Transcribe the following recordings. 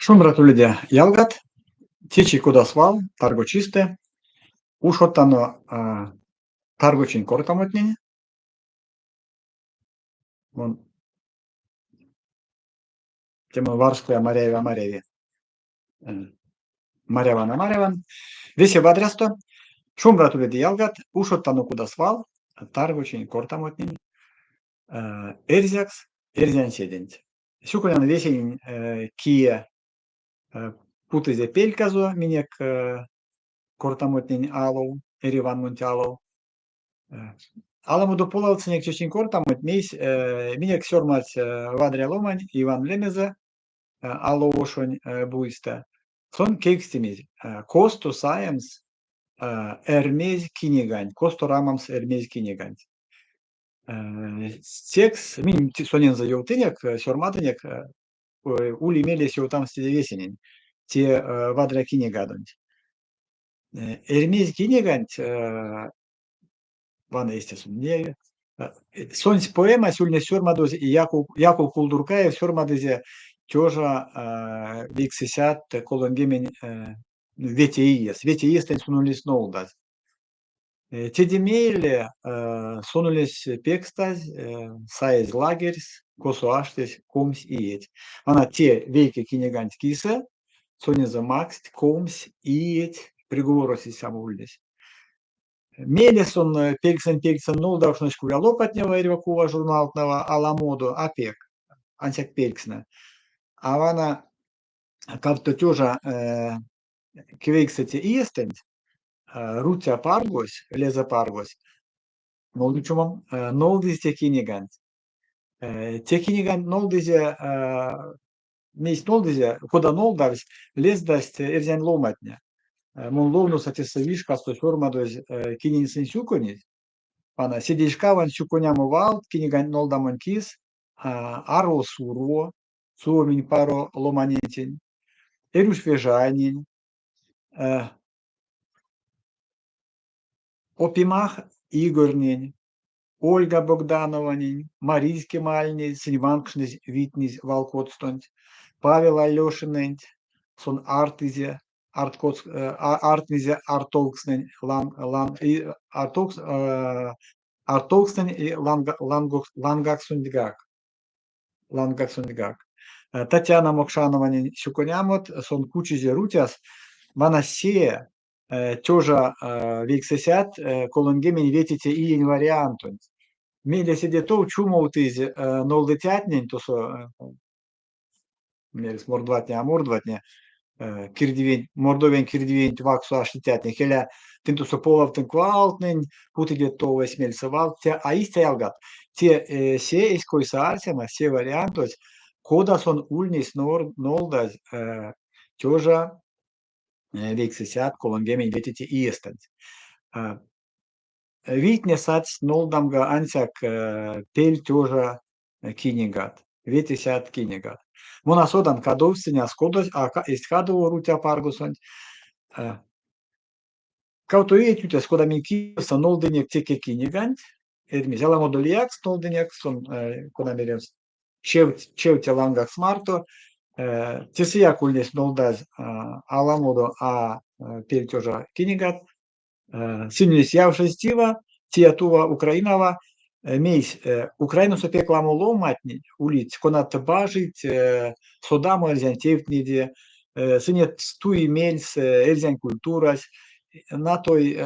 Шумбрат уледе, ялгат! Течи, кода свал, таргочистэ, ушодтано таргочинь кортамотнень. Мон те мон варштыя маряви а маряви. Маряван а маряван. Весе вадрясто. Шумбрат уледе, ялгат! Ушодтано, кода свал, таргочинь кортамотнень эрзякс, эрзянседенть. Сюконян весенень, кие путызе пельказо минек кортамотнень алов, эриванмонть алов. Аламодо полавтсынек течинь кортамонть, мейсь минек сёрмадсь вадря ломань Иван лемезэ Алоошонь буйстэ. Сон кевкстимизь, косто саемс Эрьмезь киниганть, косто рамамс Эрьмезь киниганть. Секс минь сонензэ ёвтынек, сёрмадынек, ули мелесь ёвтамс теде весенень, те вадря кинигадонть. Эрьмезь киниганть, вана истя сон неяви, сонсь поэмась ульнесь сёрмадозь Яков Кулдуркаев сёрмадызе 1935 иес. Вете иестэнть сон ульнесь нолдазь. Теде мейле сон ульнесь пекстазь, саезь лагерьс, косо аштесь 20 иеть. Вана те вейке киниганть кисэ сонензэ макссть 20 иеть, приговорось истямо ульнесь. Мейле сон пельксэнь-пельксэнь нолдавкшнось кулялопатнева эрьва кува журналтнэва аламодо, а пек, ансяк пелькстнэ. А вана кавто тёжа кевейксэце иестэнть Руця паргось, Лезэ паргось, нолдыть чумом, нолдызь те киниганть. Те киниганть нолдызе, мейсь нолдызе, кода нолдавсь, лездасть эрзянь ломатне. Мон ловноса тесэ вишкасто сёрмадозь кинень сынь сюконить. Вана седейшкавань сюконямо валт киниганть нолдамонь кис Аро Сурво, Суоминь паро ломанентень, Эрюш Вежайнень, Опимах Игорнень, Ольга Богданованень, Маризь Кемальнень сынь ванкшнызь витнизь валкодстонть, Павел Алёшинэнть сон артызе артнизе артовкстнэнь артовкстнэнь лангаксонтькак. Лангаксонтькак. Татьяна Мокшанованень сюконямот, сон кучизе Рутяс, вана се 1935 иень вариантонть. Мейле седе тов чумовтызь нолдыцятнень, тосо мерсь мордватне, а мордватне, кирдивень, Мордовиянь кирдивенть вакссо аштицятне, келя, тынь тосо полавтынк валтнэнь, путыде тов эсь мельсэ валт, те а истя ялгат. Те се эсь койсэ арсема, се вариантось, кода сон ульнесь нолдазь 1935 иестэнть. Вийтне сатсть нолдамга ансяк пель тёжа кинигат, ветесядт кинигат. Мон а содан, кадовсть сынь а эзть кадово Рутя паргосонть. Кавто иеть ютасть, кода минь Киевсэ нолдынек теке киниганть, Эрьмезь аламодо лиякс нолдынек, сон, кода меремс, чевте лангакс марто. Тесэяк ульнесь нолдазь аламодо а пель тёжа кинигат. Сынь ульнесть явшезь тива, тия-тува Украинава. Мейсь Украинасо пек ламо ломантне улить, конат бажить содамо эрзянь тевтнеде, сынст туи мельс эрзянь культурась. Натой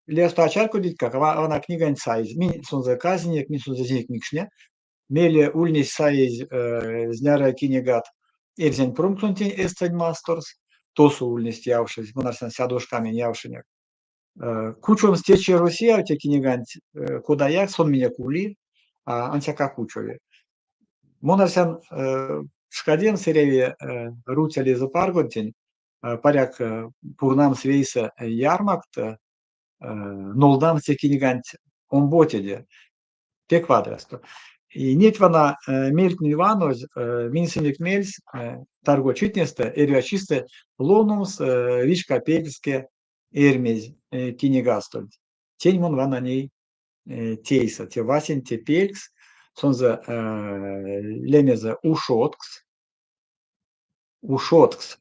лиясто а чарькодитькак, вана книганть саизь. Минь сонзэ казинек, минь сонзэ эзинек микшне. Мейле ульнесь саезь знярыя кинигат эрзянь промксонтень Эстэнь масторс. Тосо ульнесть явшезь, мон арсян, сядошка минь явшинек. Кучомс течи Россияв те киниганть кодаяк, сон минек ули, ансяк а кучови. Мон арсян, пшкадемс эряви Руця лезэпаргонтень, паряк, пурнамс вейсэ ярмакт, нолдамс те киниганть омботеде. Пек вадрясто. И неть вана мельтнень ванозь, минь сынек мельс таргочитнестэ, эрьва чистэ ловномс вишка пелькске Эрьмезь кинигастонть. Тень мон вана ней тейса. Те васень те пелькс, сонзэ лемезэ ушодкс. Ушодкс.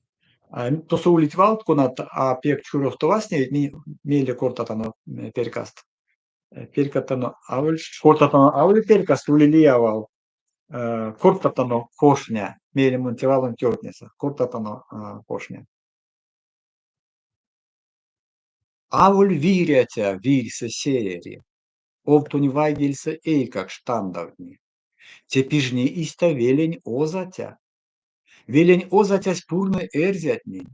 Тосо улить валт, конат а пек чуросто вастневить, минь мейле кортатано перькаст. Перькатано аволь, кортатано аволь перькаст, ули лия вал. Кортатано кошня. Мейле мон те валонть ёвтнеса. Кортатано кошня. Аволь вирь-атя вирьсэ сеери, овтонь вайгельсэ эйкакш тандавтни. Те пижни истя велень озатя. Велень озатясь пурны эрзятнень.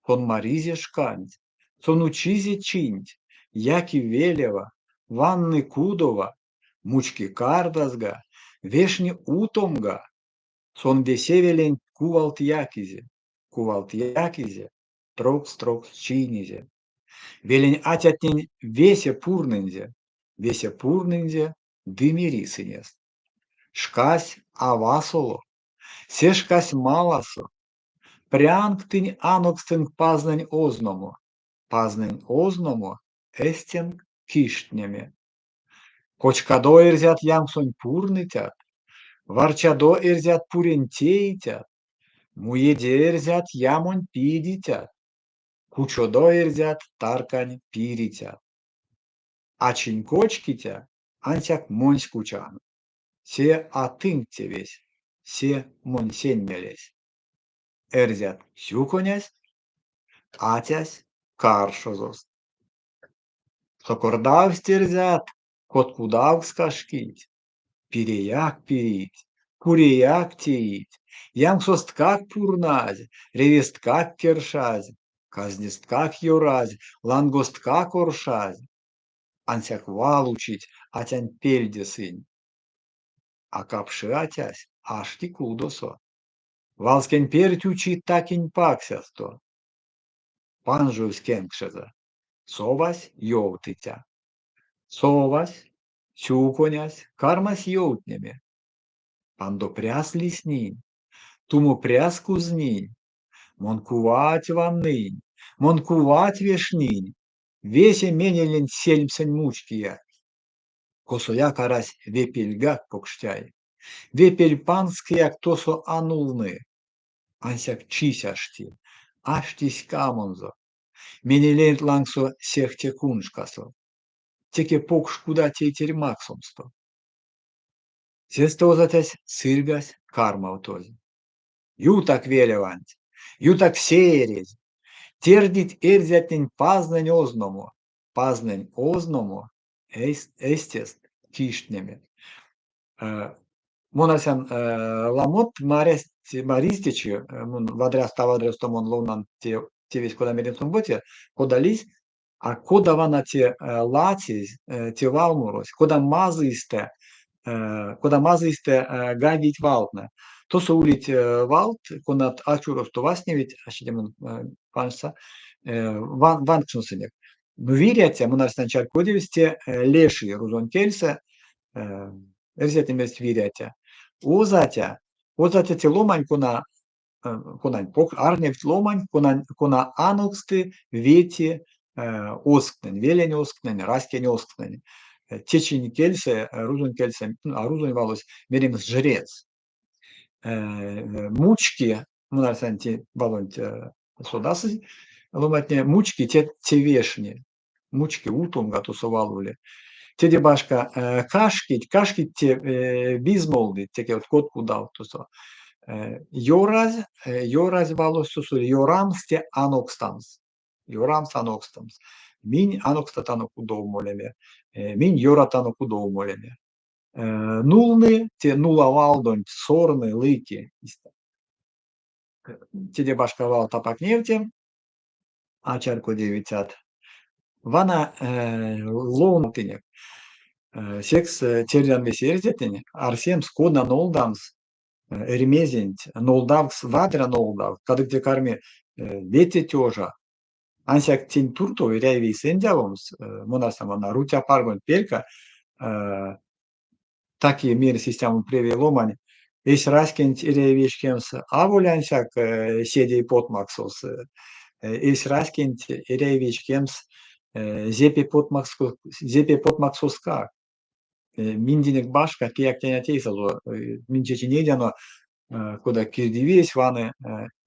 Сон маризе шканть, сон учизе чинть, яки велева, ванны кудова, мучки кардазга, вешни утомга. Сон весе веленть кувалт якизе, кувалт якизе, трокс-трокс чийнизе. Велень атятнень весе пурнынзе, весе пурнынзе ды мери сынест. Шкась а васоло, се шкась маласо. Прянк тынь анокстынк Пазнэнь озномо, Пазнэнь озномо эстенк киштнеме. Кочкадо эрзят ямксонь пурныцят, варчадо эрзят пурень теицят, муеде эрзят ямонь пидицят, кучодо эрзят таркань пирицят. А чинь кочкиця ансяк монсь кучан. Се а тынк тевесь, се монсень мелесь. Эрзят сюконясть, атясь каршозост. Сокордавсть эрзят, коткудавкс кашкить, пиреяк пирить, пуреяк теить, ямксосткак пурназь, ревесткак кершазь, казнесткак ёразь, лангосткак оршазь. Ансяк вал учить атянть пельде сынь. А капши атясь, ашти кудосо. Валскень перть учи такинь паксясто. Панжовсь кенкшезэ. Совась ёвтыця. Совась, сюконясь, кармась ёвтнеме. Пандо пряс лиснинь, тумо пряс кузнинь, мон кувать ваннынь, мон кувать вешнинь, весе менеленть сельмсэнь мучкия. Косояк арась ве пельгак, покштяй. Ве пельпанкскеяк тосо а нулны. Ансяк чись ашти, ашти ськамонзо. Менеленть лангсо сехте куншкасо. Теке покш куда тейтерь максомсто. Сестэ озатясь сыргась кармавтозь. Ютак велеванть, ютак сеерезь, тердить эрзятнень Пазнэнь озномо, Пазнэнь озномо эстест киштнеме. Мон арсян, ламот марясть, маризь течи, мон вадрясто-авадрясто мон ловнан те тевесь кода меремс субботе, кода лиссь, а кода вана те ладсезь, те валморось, кода мазыйстэ, кода мазыйстэ гайгить валтнэ. Тосо улить валт, конат а чуросто вастневить, аштеде мон панжса, ванкшносынек. Но вирь-атя, мон арсян, чарькодевсь те леший рузонь кельсэ, эрзятне мерсть вирь-атя. Озатя, озатя те ломань, кона конань арневть ломань, конань, кона аноксты вети озктнэнь, велень озктнэнь, раськень озктнэнь. Течинь кельсэ, рузонь кельсэ, а рузонь валось меремс жрец. Мучки, мон арсян, те валонть содасызь ломантне, мучки те тевешни, мучки утомга тосо вал ули. Теде башка кашкить, кашкить те бизмолдыть, теке вот коткудавт тосо. Ёразь, ёразь валось тосо ёрамс те анокстамс. Ёрамс анокстамс. Минь анокстатано кудов молеме, минь ёратано кудов молеме. Нулны, те нула валдонть сорны, лыки. Теде башка валт апак невте, а чарькодевицят. Вана ловнотынек. Секс тердян весе эрзятнень арсемс, кода нолдамс Эрьмезенть, нолдавкс вадря нолдавкс, кадык те карми вете тёжа. Ансяк тень туртов эряви вейсэндявомс, мон арсян, вана Рутя паргонть перька таки мерсь истямо превей ломань, эсь раськенть эряви вечкемс аволь ансяк седей потмаксос, эсь раськенть эряви вечкемс зепе потмаксоскак. Минденек башка, кияк тень а тейсазо. Минь чечи нейдяно, Кода кирдивиесь ваны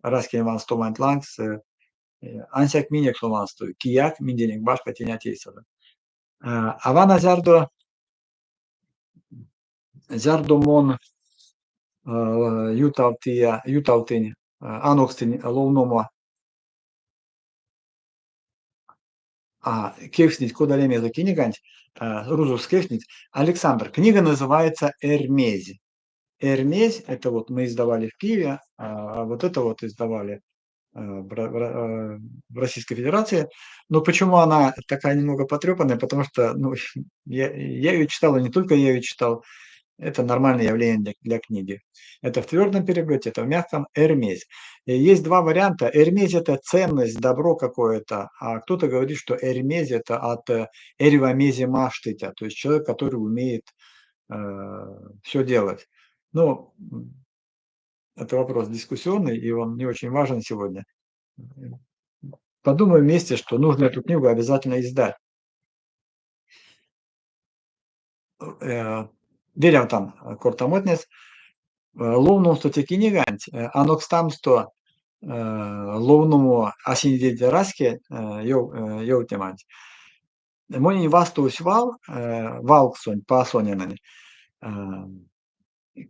раськень ванстоманть лангс, ансяк минек сон ванстови, кияк минденек башка тень а тейсазо. А вана зярдо мон ютавтыя, ютавтынь, анокстынь ловномо. А, кевкстнить, кода лемезэ книганть, рузокс кевкстнить. Александр, книга называется «Эрьмезь». «Эрьмезь» — это вот мы издавали в Киеве, а вот это вот издавали в Российской Федерации. Но почему она такая немного потрепанная? Потому что, ну, я ее читал, и не только я ее читал. Это нормальное явление для книги. Это в твердом переплете, это в мягком. «Эрьмезь». И есть два варианта. Эрьмезь — это ценность, добро какое-то. А кто-то говорит, что эрьмезь — это от эрьва мезе маштытя, то есть человек, который умеет все делать. Но это вопрос дискуссионный, и он не очень важен сегодня. Подумаем вместе, что нужно эту книгу обязательно издать. Велявтан кортамотнес, ловномсто те книганть, анокстамсто ловномо а синдеде раське ёвтнеманть. Монень вастовсь вал валкссонть Паасоненэнь,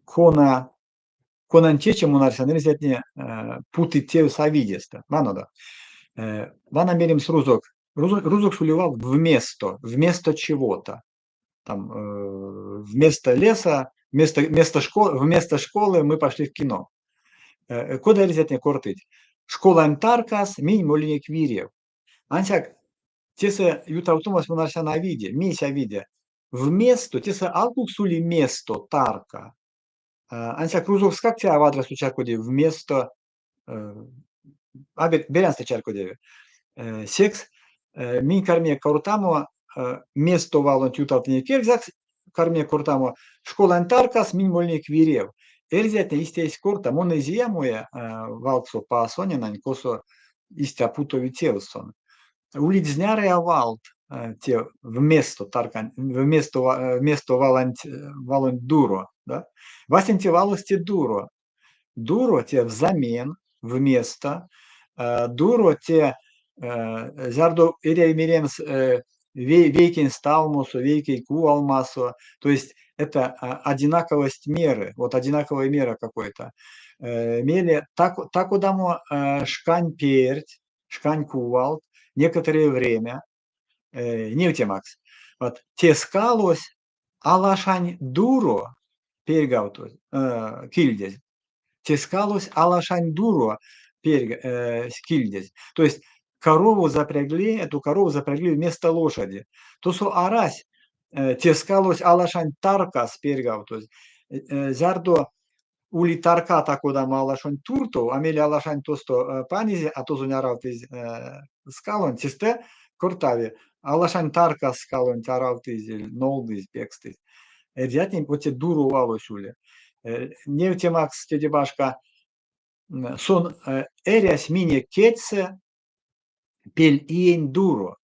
кона конань течи мон арсян эрзятне путыть тевс а видестэ. Ванодо. Вана меремс рузок. Рузокс ули вал вместо, вместо чего-то. Там, вместо леса, вместо школы мы пошли в кино. Кода эрзятне кортыть? Школань таркас минь молинек вирев. Ансяк тесэ ютавтомась мон арсян а виде, мейсь а виде. Вместо, тесэ алкукс ули место, тарка. Ансяк рузокскак те а вадрясто чарькодеви вместо, а беряньстэ чарькодеви. Секс минь карминек кортамо место валонть ютавтынек эрзякс, карминек кортамо школань таркас минь молинек вирев. Эрзятне истя эзть корта, мон эзия муе валксо Паасоненэнь, косо истя путови тевс сон. Улить знярыя валт те вместо таркань, вместо валонть дуро. Да? Васенце валось те дуро. Дуро те взамен, вместо. Дуро те зярдо эряви меремс вейкень сталмосо, вейке кувалмасо. То есть это одинаковость меры, вот одинаковая мера какой-то. Мейле та-кодамо шкань перть, шкань кувалт, некоторое время, невтемакс. Вот, те скалось алашань дуро перьгавтозь, кильдезь. Те скалось алашань дуро кильдезь. То есть корову запрягли, эту корову запрягли вместо лошади. Тосо арась, те скалось алашань таркас перьгавтозь. Зярдо ули тарка та-кодамо алашанть туртов, а мейле алашанть тосто панизе, а тозонь аравтызь скалонть, сестэ кортави, алашань таркас скалонть аравтызь, нолдызь, пекстызь. Эрзятнень вот те дуро валось ули. Невтемакс теде башка, сон эрясь минек кедьсэ пель иень дуро.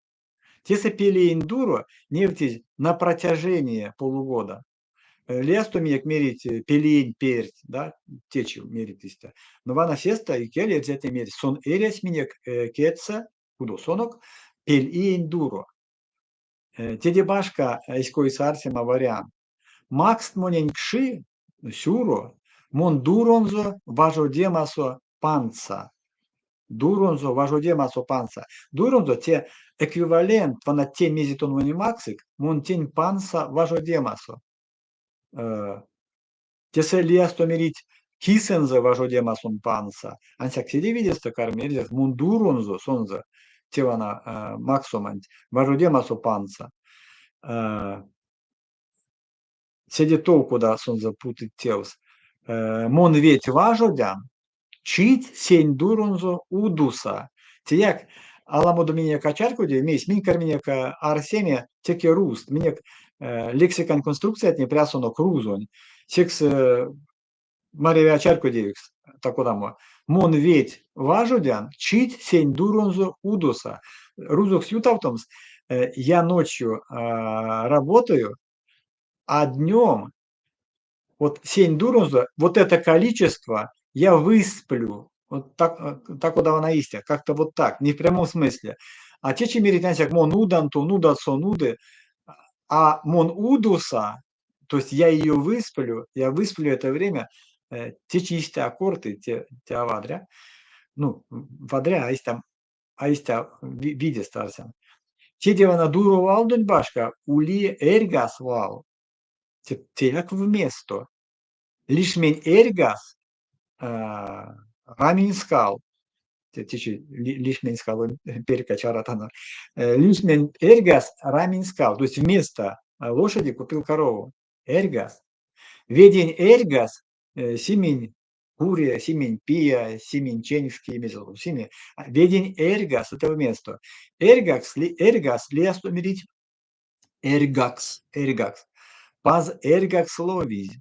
Тесэ пель иень дуро невтезь на протяжении полугода. Лиясто минек мерить пель иень перть, да, течи мерить истя. Но вана сестэ икеле эрзятне мерсть, сон эрясь минек кедьсэ, кудосонок, пель иень дуро. Теде башка эсь койсэ арсема вариант. Макст монень кши, сюро, мон дуронзо важодемасо пандса. Дуронзо важодемасо пандса. Дуронзо те эквивалент, вана те мезе тон монень максык, мон тень пандса важодемасо. Тесэ лиясто мерить кисэнзэ важодемасон пандса. Ансяк седе видестэ карми эрзякс мон дуронзо сонзэ те вана максоманть важодемасо пандса. Седе тов, кода сонзэ путыть тевс. Мон веть важодян, чить сень дуронзо удуса. Теяк аламодо минек а чарькодеви, мейсь минь карминек арсеме теке рузт. Минек лексикань конструкциятне прясонок рузонь. Секс маряви а чарькодевикс та-кодамо. Мон веть важодян, чить сень дуронзо удуса. Рузокс ютавтомс, я ночью работаю, а днем Вот сень дуронзо, вот это количество я высплю. Вот так, так вот она истя, как-то вот так, не в прямом смысле. А течи мерить ансяк мон удан, тон удат, сон уды, а мон удуса, то есть я ее высплю, я высплю это время, течи истя а кортыть, те а вадря. Ну, вадря, а истя видестэ арсян. Теде вана дуро валдонть башка ули эрьгас вал. Теяк вместо. Лишмень эрьгас раминь скал. Течи лишмень скалонь перька чаратано. Лишмень эрьгас раминь скал. То есть вместо лошади купил корову. Эрьгас. Ведень эрьгас симинь пуре, симинь пия, симинь ченьшки, сими. Ведень эрьгас это вместо. Эрьгакс, эрьгас лиясто мерить эрьгакс, эрьгакс. Паз эрьгакс ловизь.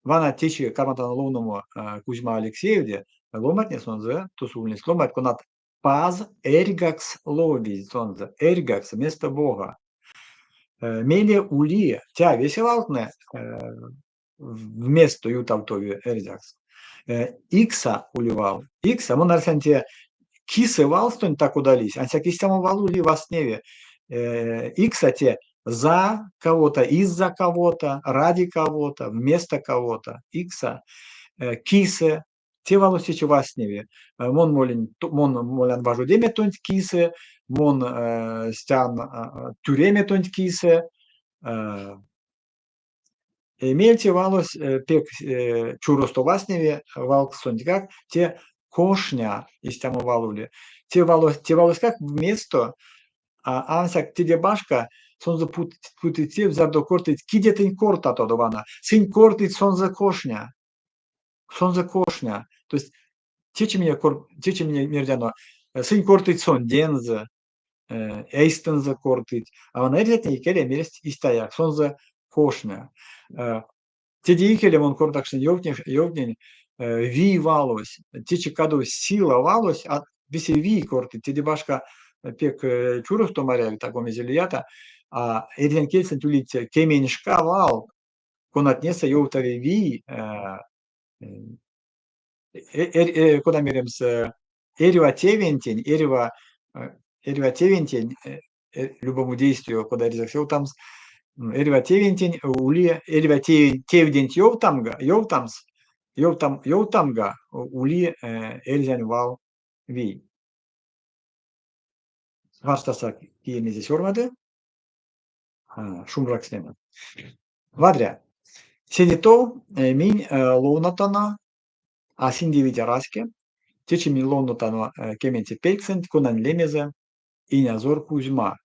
Вана течи карматано ловномо Кузьма Алексеевде, ломатне сонзэ, тосо ульнесть ломать, конат паз эрьгакс ловизь сонзэ, эрьгакс вместо Бога. Мейле ули, тя весе валтнэ вместо ютавтови эрзякс. Икса ули вал. Икса, мон арсян те кисэ валстонть та-кода лиссь, ансяк истямо вал ули вастневи. Икса те за кого-то, из-за кого-то, ради кого-то, вместо кого-то. Икса. Кисэ, те валось течи вастневи. Мон молинь, мон молян важодеме тонть кисэ, мон стян тюреме тонть кисэ. Меельце валось пек чуросто вастневи валкссонтькак, те кошня истямо вал ули. Те валось, те валоськак вместо, ансяк теде башка сонзэ путыть тев, зярдо кортыть, киде тынь кортатадо вана. Сынь кортыть сонзэ кошня. Сонзэ кошня. То есть течи минек, течи минек мердяно, сынь кортыть сондензэ, эйстэнзэ кортыть. А вана эрзятне икеле мерсть истяяк, сонзэ кошня. Теде икеле мон кортакшнынь, ёвтнинь, вий валось, течи кадовсь сила валось, а весе вий кортыть. Теде башка пек чуросто маряви таго мезе лията. А эрзянь кельсэнть улить кеменьшка валт, конатнесэ ёвтави вий, кода меремс, эрьва тевентень, эрьва, эрьва тевентень, любому действию, кода эрзякс ёвтамс, эрьва тевентень ули, эрьва тевденть ёвтамга, ёвтамс, ёвтам, ёвтамга ули эрзянь вал вий. Варштаса, кие мезе сёрмады. Шумбракстнема. Вадря. Седе тов минь ловнотано а синдевить раське. Течи минь ловнотано кеменце пельксэнть, конань лемезэ Инязор Кузьма.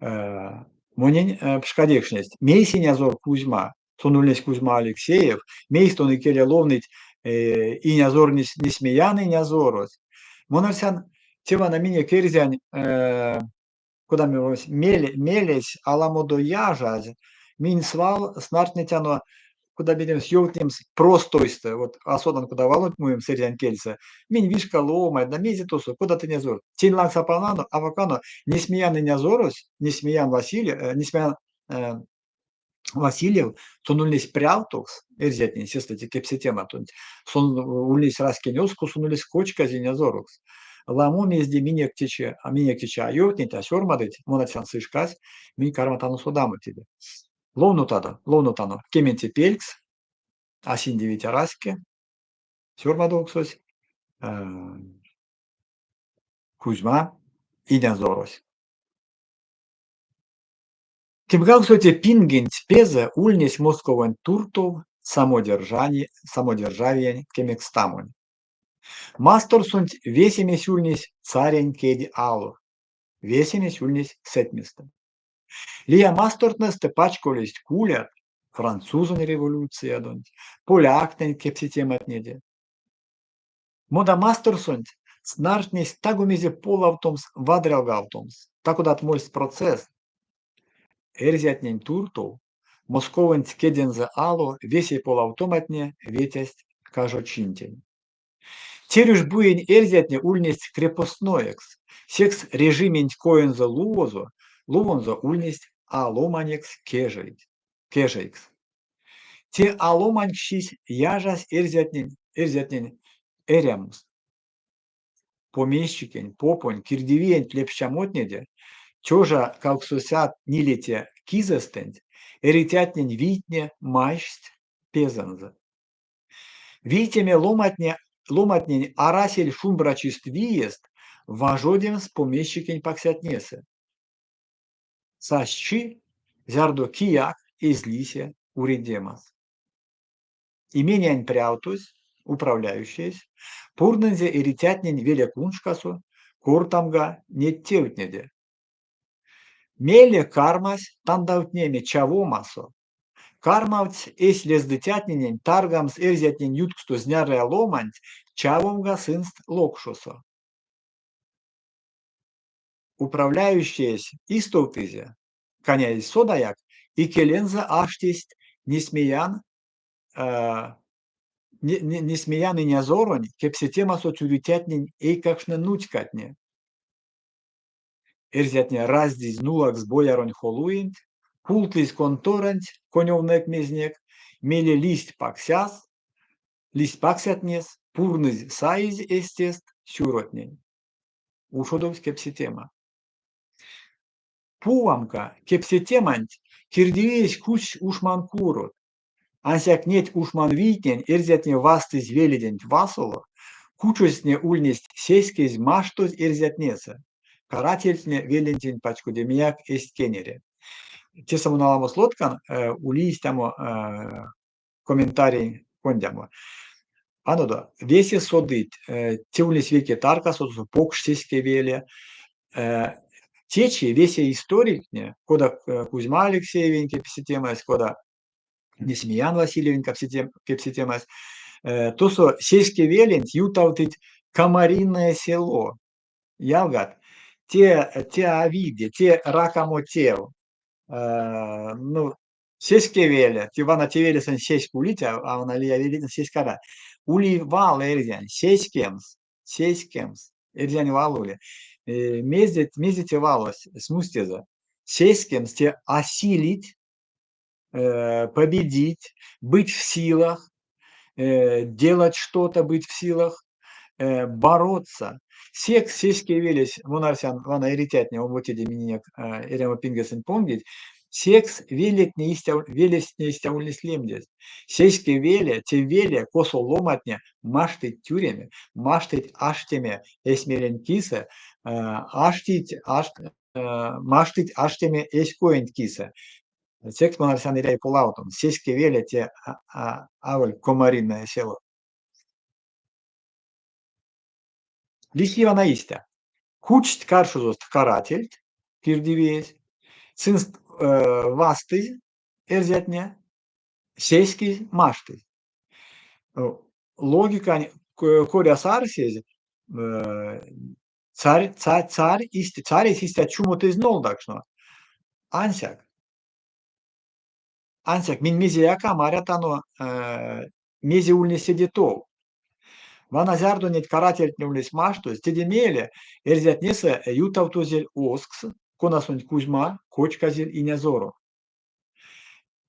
Монень пшкадекшнесть: Мейс Инязор Кузьма? Сон ульнесь Кузьма Алексеев. Мейс тон икеле ловныть Инязор Несмеян Инязорось? Мон арсян, те вана минек эрзянь кода меремс, мелесь аламодо яжазь, минь свал снартнетяно, кода меремс, ёвтнемс простойстэ, вот а содан, кода валонть муемс эрзянь кельсэ, минь вишка ломанть, да мезе тосо, кода инязор. Тень лангс апакано, Несмеян инязорось, Несмеян Василий, Несмеян Васильев, сон ульнесь прявтокс эрзятнень, сестэ те кепсетематонть, сон ульнесь раськень озкс, сон ульнесь кочказь инязорокс. Ламо мезде минек течи, минек течи а ёвтнить, а сёрмадыть, мон арсян сы шкась, минь карматано содамо теде. Ловнотадо, ловнотано кеменце пелькс, а синдевить раське, сёрмадовксось, Кузьма инязорось. Кемгавксовоце пингенть пезэ ульнесь Московонть туртов самодержавиянь кемекстамонь. Масторсонть весемесь ульнесь царень кедь ало, весемесь ульнесь сэтьместэ. Лия мастортнэстэ пачколесть кулят французонь революциядонть, поляктнень кепсетематнеде. Модамасторсонть снартнесть таго-мезе полавтомс, вадрялгавтомс, та-кодат мольсть процесст. Эрзятнень туртов Московонть кедензэ ало весе полавтоматне ветясть кажочинтень. Терюшбуень эрзятне ульнесть крепостноекс, секс режименть коензэ лувозо, лувонзо ульнесть а ломанекс кежейкс. Те а ломань кшись яжась эрзятнень, эрзятнень эрямост. Помещикень, попонь, кирдивиенть лепштямотнеде 1804 кизэстэнть эрицятнень вийтне майшсть пезэнзэ. Вийтеме ломатне, ломатнень арасель шумбрачист виест важодемс помещикень паксятнесэ. Сась чи, зярдо кияк эзь лисе уредемас. Имениянь прявтось, управляющеесь, пурнынзе эрицятнень веле куншкасо кортамга неть тевтнеде. Мейле кармась тандавтнеме чавомасо. Кармавтсь эсь лездыцятненень таргамс эрзятнень ютксто знярыя ломанть, чавомга сынст локшосо. Управляющеесь истовтызе, каня эзь содаяк, икелензэ аштесть Несмеян Несмеян инязоронь кепсетемасо тюрицятнень эйкакштне-нуцькатне. Эрзятне раздизь нулакс бояронь холуенть, пултызь конторанть конёвнек-мезнек, мейле лиссть паксяс, лиссть паксятнес, пурнызь-саизь эстест сюротнень. Ушодовсь кепсетема. Пувамка кепсетеманть кирдивиесь кучсь ушманкурот. Ансяк неть ушманвийтнень эрзятне вастызь веледенть васоло, кучозтне ульнесть сеськезь маштозь эрзятнесэ, карательтне велентень пачкодемеяк эзть кенере. Тесэ мон аламос лоткан, ули истямо комментариень кондямо. Ванодо, весе содыть, те ульнесь вейке таркасо, покш сеське веле. Течи весе историктне, кода Кузьма Алексеевень кепсетемась, кода Несмеян Васильевень кепсетемась, тосо сеське веленть ютавтыть Комариное село. Ялгат, те, те а виде, те ракамо тев. Ну, сеське веле, те вана те велесэнть сеськ улить, а вана лия велетне сеськ ара. Ули вал эрзянь, сеськемс, сеськемс, эрзянь вал ули. Мезде, мезде те валось, смустезэ? Сеськемс те осилить, победить, быть в силах, делать что-то, быть в силах, бороться. Секс сеське велесь, мон арсян, вана эрицятне омбоцеде миненек эрямо пингесэнть понгить, секс велетне истя, велестне истя ульнесть лемдезь. Сеське веле, те веле, косо ломатне маштыть тюреме, маштыть аштеме эсь мелень кисэ, аштить, маштыть аштеме эсь коенть кисэ. Секс мон арсян эряви полавтомс. Сеське веле те аволь комариное село. Лиси вана истя. Кучсть каршозост карательть, кирдивиесь, сынст вастызь эрзятне, сеськизь, маштызь. Логикань коряс арсезь, царь, царь, царь, царесь истя чумот эзь нолдакшно. Ансяк, ансяк минь мезеяк а марятано, мезе ульнесь седе тов. Вана зярдо неть карательтне ульнесть маштозь, теде мейле эрзятнесэ ютавтозель озкс, конасонть Кузьма кочказель инязоро.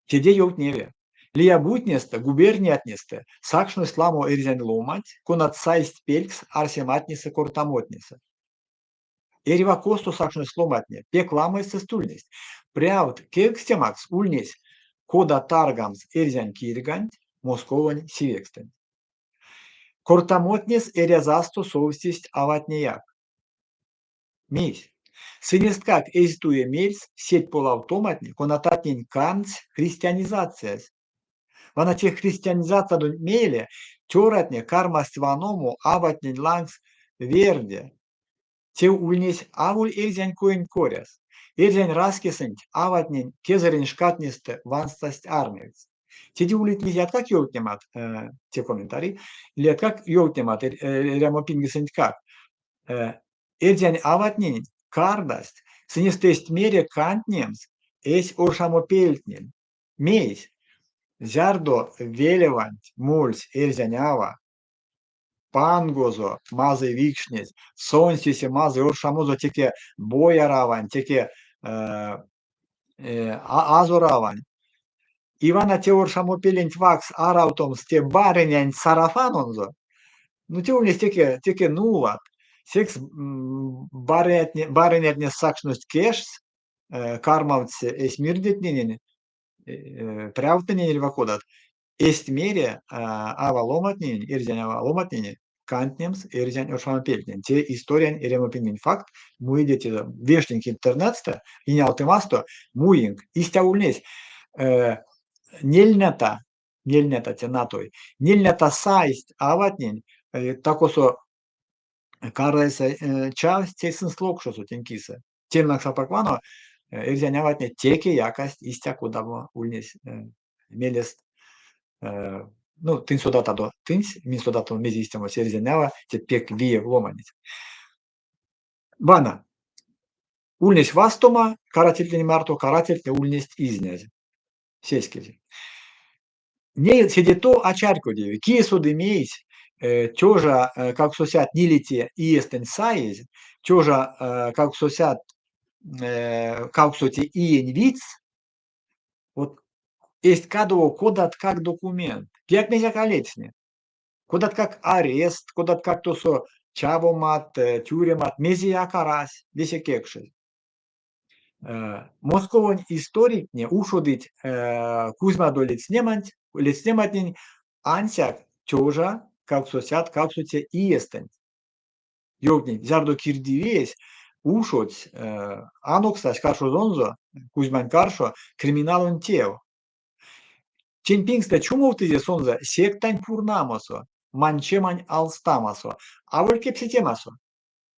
Теде ёвтневи. Лия буйтнестэ, губерниятнестэ сакшность ламо эрзянь ломанть, конат сайсть пелькс арсематнесэ-кортамотнесэ. Эрьва косто сакшность ломантне, пек ламо эсест ульнесть. Прявт кевкстемакс ульнесь, кода таргамс эрзянь кирьганть Московонь сивекстэнть. Кортамотнес эрязасто совсесть аватнеяк. Мейсь? Сынесткак эзь туе мельс сеть полавтоматне, конататнень кандсь христианизациясь. Вана те христианизациядонть мейле цёратне кармасть ваномо аватнень лангс верде. Те ульнесь аволь эрзянь коенть коряс. Эрзянь раськесэнть аватнень кезэрень шкатнестэ ванстасть армиякс. Теде улить лияткак ёвтнемат, те комментарий, лияткак ёвтнемат эрямопингесэнтькак. Эрзянь аватнень кардасть, сынест эзть мере кандтнемс эсь оршамопельтнень. Мейсь? Зярдо велеванть мольсь эрзянь ава, пангозо мазый викшнезь, сонсь весе мазый оршамозо теке бояравань, теке азоравань. И вана те оршамопеленть ваксс аравтомс те барынянть сарафанонзо, ну те ульнесь теке, теке нулат. Секс барынятне, барынятне сакшность кежс, кармавтсь эсь мирдетненень, прявттнэнень эрьва кодат, эзть мере ава ломантненень, эрзянь ава ломантненень кандтнемс эрзянь оршамопельтнень. Те историянь эрямопингень факт. Муиде те вешнинк интернетстэ, инялтымасто, муинк. Истя ульнесь. Нельнята, нельнята те натой, нельнята сайсть аватнень, такосо кардайсэ чавсть те сынст локшосо тень кисэ. Тень лангс апак вано, эрзянь аватне теке якасть истя, кодамо ульнесь мелест. Ну, тынь содатадо, тынсь, минь содатано, мезе истямось эрзянь ава, те пек виев ломанесь. Вана, ульнесь вастома карательтнень марто, карательтне ульнесть изнязь. Сеськезь. Ней седе тов а чарькодеви, кие соды мейсь, тёжа кавксосядт нилеце иестэнть саезь, тёжа кавксосядт кавксоце иень видьс, вот эзть кадово кодаткак документ. Кияк мезеяк а ледстни. Кодаткак арест, кодаткак тосо чавомат, тюремат, мезеяк арась, весе кекшезь. Московонь историктне ушодыть Кузьмадо ледстнеманть, ледстнематнень ансяк тёжа 880 иестэнть. Ёвтнить, зярдо кирдивиесь ушодсь, анокстась каршозонзо, Кузьмань каршо, криминалонь тев. Тень пингстэ чумовтызе сонзэ сектань пурнамосо, манчемань алстамосо, аволь кепсетемасо.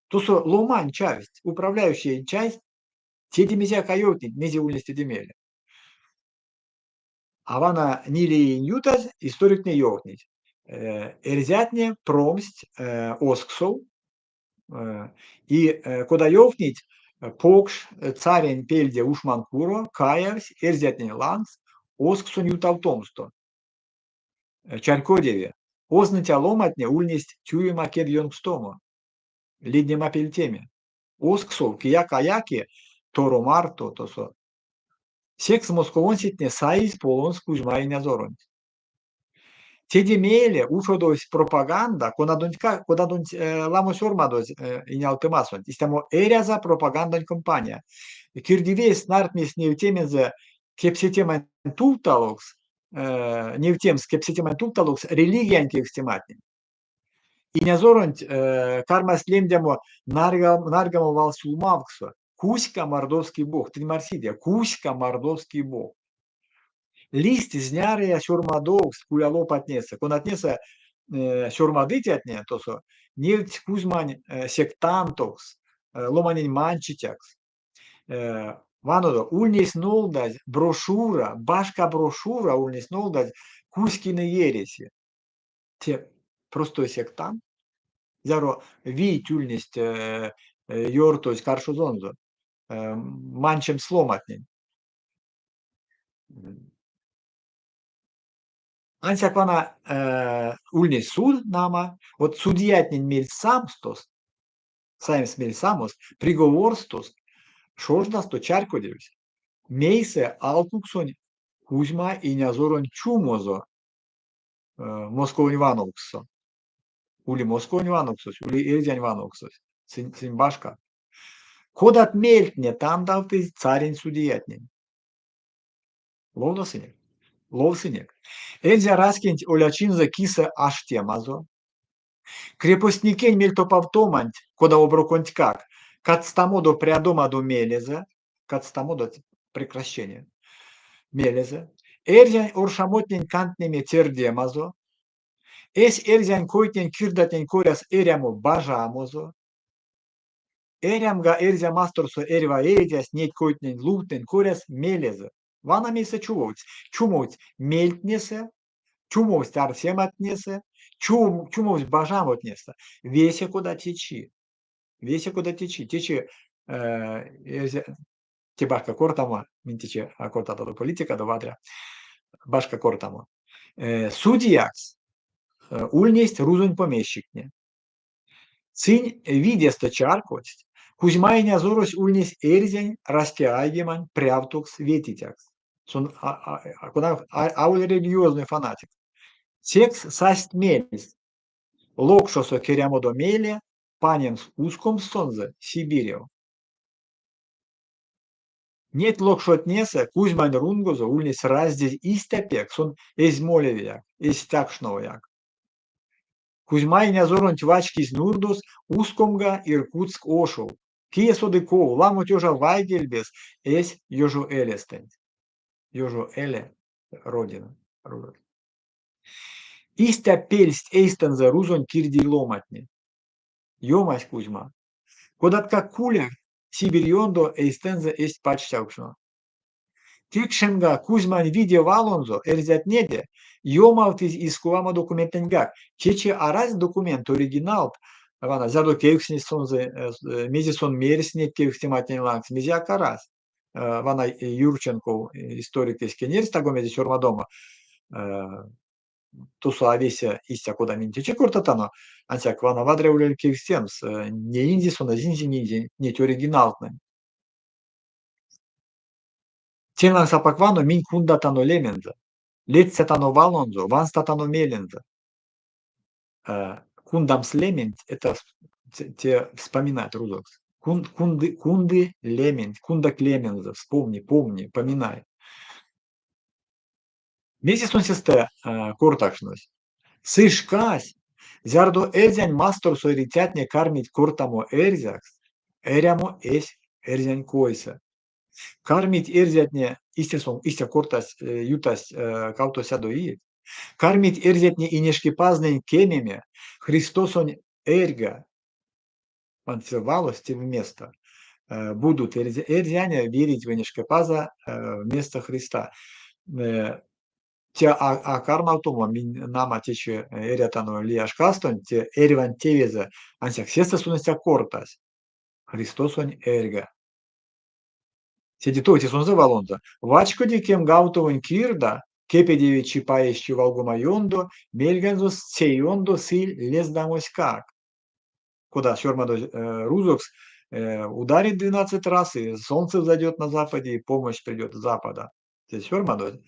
Тосо ломань чавсть, управляющеень часть, теде мезеяк а ёвтнить, мезе ульнесь теде мейле. А вана ниле иень ютазь историктне ёвтнить. Эрзятне промсть озксов, и кода ёвтнить, покш царень пельде ушманкуро каявсь эрзятнень лангс озксонь ютавтомсто. Чарькодеви, озныця ломантне ульнесть тюрема кедьёнкстомо, леднемапельтеме. Озксов кияк а яки торо марто тосо. Секс московонсетне саизь полонс Кузьма инязоронть. Теде мейле ушодовсь пропаганда, конадонтькак, конадонть ламо сёрмадозь инялтымасонть, истямо эряза пропагандань кампания. Кирдивиесь снартнесь невтемензэ кепсетемань тувталокс, невтемс кепсетемань тувталокс религиянь кевкстематнень. Инязоронть кармасть лемдямо нарьгамо валсюлмавксо Кузька мордовский бог. Тынь марсиде? Кузька мордовский бог. Лиссть знярыя сёрмадовкст кулялопатнесэ, конатнесэ сёрмадыцятне тосо невтсть Кузьмань сектантокс, ломанень манчицякс. Ванодо, ульнесь нолдазь брошюра, башка брошюра ульнесь нолдазь Кузькины ереси. Те простой сектант, зяро вийть ульнесть ёртозь каршозонзо, манчемс ломантнень. Ансяк вана ульнесь суд, нама, вот судьятнень мельс самстост, саемс мель самост, приговорстост шождасто чарькодевсь, мейсэ алкуксонь Кузьма инязоронь чумозо Московонь вановкссо. Ули Московонь вановксось, ули эрзянь вановксось. Сынь, сынь башка. Кодат мельтне тандавтызь царень судиятнень? Ловносынек? Ловсынек. Эрзя раськенть олячинзэ кисэ аштемазо, крепостникень мельтопавтоманть, кода оброконтькак, кадстамодо прядомадо мелезэ, кадстамодо прекращение, мелезэ, эрзянь оршамотнень кандтнеме тердемазо, эсь эрзянь койтнень-кирдатнень коряс эрямо бажамозо, эрямга эрзя масторсо эрьва эрзясь неть койтнень-лувтнень коряс мелезэ. Вана мейсэ чувовтсь. Чумовтсь мельтнесэ, чумовсть арсематнесэ, чумовсть бажамотнесэ. Весе кода течи. Весе кода течи. Течи те башка кортамо, минь течи а кортатадо политикадо, вадря, башка кортамо. Судьякс ульнесть рузонь помещиктне. Сынь видестэ чарькодсть, Кузьма инязорось ульнесь эрзянь раськеайгемань прявтокс ветицякс. Сон кода аволь религиозной фанатик. Секс састь мельс локшосо керямодо мейле панемс ускомс сонзэ Сибирев. Неть локшотнесэ Кузьмань рунгозо ульнесь раздезь истя пек, сон эзь молевеяк, эзь стякшновояк. Кузьма инязоронть вачкизь нурдос ускомга Иркутск ошов. Кие соды ков, ламо тёжа вайгельбес эсь ёжоэлестэнть. Ёжоэле — родина. Истя пельсть эйстэнзэ рузонь кирдий ломантне. Ёмась Кузьма. Кодаткак кулят Сибирь ёндо эйстэнзэ эзть пачтявкшно. Текшемга Кузьмань виде валонзо эрзятнеде ёмавтызь искувамо документэньгак. Течи арасть документт, оригиналт, вана, зярдо кевкстнесть сонзэ, мезе сон мерсь неть кевкстематнень лангс, мезеяк арась. Вана Юрченков историкесь кенерсь таго мезе сёрмадомо. Тосо а весе истя, кода минь течи кортатано, ансяк вана вадря улевель кевкстемс, неинзе сон, эзинзе нинзе неть оригиналтнэнь. Тень лангс апак вано минь кундатано лемензэ, ледстятано валонзо, ванстатано мелензэ. Кундамс лементь — это те вспоминать рузокс. Кунды, кунды лементь, кундак лемензэ, вспомни, помни, поминай. Мезе сон сестэ кортакшнось? Сы шкась, зярдо эрзянь масторсо эрицятне кармить кортамо эрзякс, эрямо эсь эрзянь койсэ. Кармить эрзятне, истя сон, истя кортась, ютасть кавтосядо иеть, кармить эрзятне Инешкипазнэнь кемеме, Христосонь эрьга, валось те вместо, будут эрзяне верить в Инешкипаза вместо Христа. Те а кармавтомо минь нама течи эрятано лия шкастонть, те эрьванть тевезэ, ансяк сестэ сон истя кортась, Христосонь эрьга. Седе тов те сонзэ валонзо: Вачкоди кемгавтовонь кирда, кепедеви чипаесь чивалгома ёндо, мельганзо се ёндо сы лездамоськак. Кода сёрмадозь рузокс, ударит 12 раз, и солнце взойдет на западе, и помощь придет с запада. Те сёрмадозь.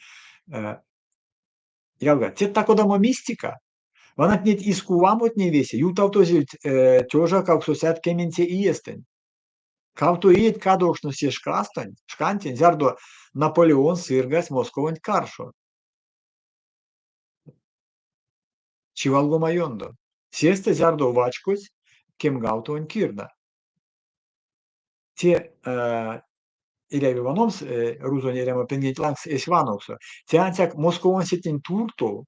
Ялгат, те та-кодамо мистика. Вана неть искувамотне весе ютавтозельть тёжа кавксосядт кеменце иестэнть. Кавто иеть кадовкшность се шкастонть, шкантень, зярдо Наполеон сыргась Московонть каршо. Чивалгома ёндо. Сестэ, зярдо вачкодсь кемгавтовонь кирда. Те эряви ваномс рузонь эрямо пенгенть лангс эсь вановксо. Те ансяк московонсетнень туртов,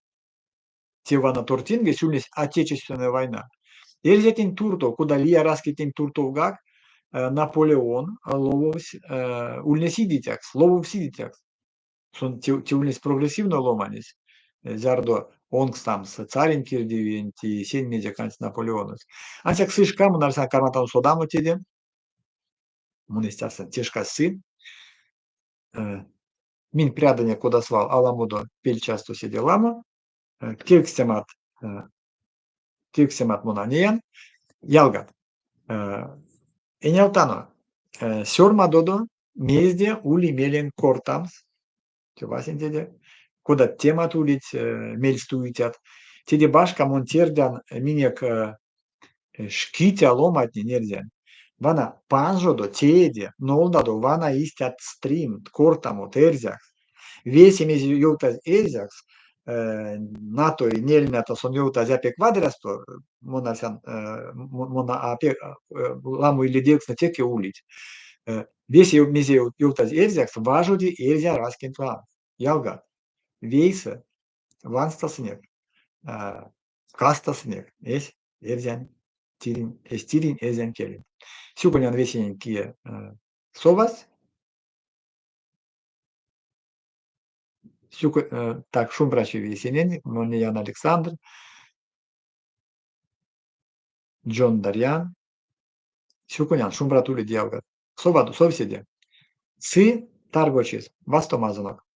те вана тортингесь ульнесь Отечественная война. Эрзятнень туртов, кода лия раськетнень туртовгак, Наполеон лововсь, ульнесь идицякс, лововсь идицякс. Сон те ульнесь прогрессивной ломанесь, зярдо онкстамс царень кирдивиенть и сень мезе кандсь Наполеонось. Ансяк сы шка мон арсян карматано содамо теде. Мон истя арсян, те шкась сы. Минь прядынек, кода свал, аламодо пельчассто седе ламо. Кевкстемат, кевкстемат мон а неян. Ялгат, энялтано, сёрмадодо, мезде ули меленк кортамс, те васенцеде, кодат темат улить, мельстуицят. Теде башка мон тердян минек шкиця ломантнень эрзянь. Вана панжодо, тееде, нолдадо вана истят стримт, кортамот эрзякс. Весе мезе ёвтазь эрзякс, натой нельмята сон ёвтазь а пек вадрясто, мон арсян, мон а пек ламо иледевкстнэ теке улить. Весе мезе ёвтазь эрзякс, важоди эрзя раськенть лангс. Ялгат, вейсэ ванстасынек, кастасынек эсь эрзянь тиринь, эсь тиринь эрзянь келенть. Сюконян весенень, кие совась. Так, шумбрачи весенень, мон неян Александр, Джон Дарьян. Сюконян, шумбрат улить, ялгат. Совадо, совседе. Сы таргочись, вастомазонок.